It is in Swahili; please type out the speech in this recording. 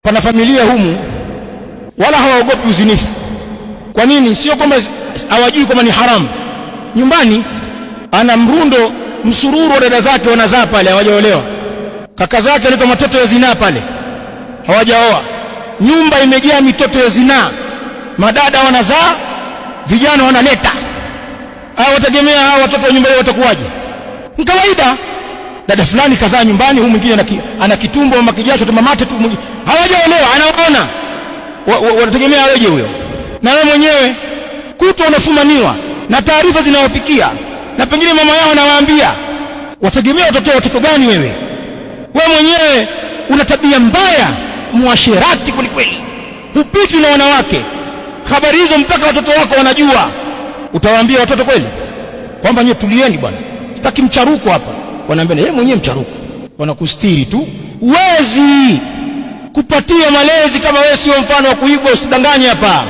Pana familia humu wala hawaogopi uzinifu. Kwa nini? Sio kwamba hawajui kwamba ni haramu. Nyumbani ana mrundo msururu wa dada zake wanazaa pale, hawajaolewa. Kaka zake waleta matoto ya zinaa pale, hawajaoa. Nyumba imejaa mitoto ya zinaa, madada wanazaa, vijana wanaleta. Hao wategemea hao watoto wa nyumba hiyo watakuwaje? Ni kawaida. Dada fulani kazaa nyumbani, huyu mwingine ana kitumbo mama kijasho tumamate tu, hawajaolewa, anaona wanategemea aweje huyo? Na wewe mwenyewe kutwa unafumaniwa na taarifa zinawafikia, na pengine mama yao anawaambia, wategemea watoto watoto gani wewe? Wewe mwenyewe una tabia mbaya, muasherati kwelikweli, hupitwi na wanawake. Habari hizo mpaka watoto wako wanajua. Utawaambia watoto kweli kwamba nyie tulieni bwana, sitaki mcharuko hapa? Wanaambia yeye mwenyewe mcharuko, wanakustiri tu. Huwezi kupatia malezi kama wewe sio mfano wa kuigwa. Usidanganye hapa.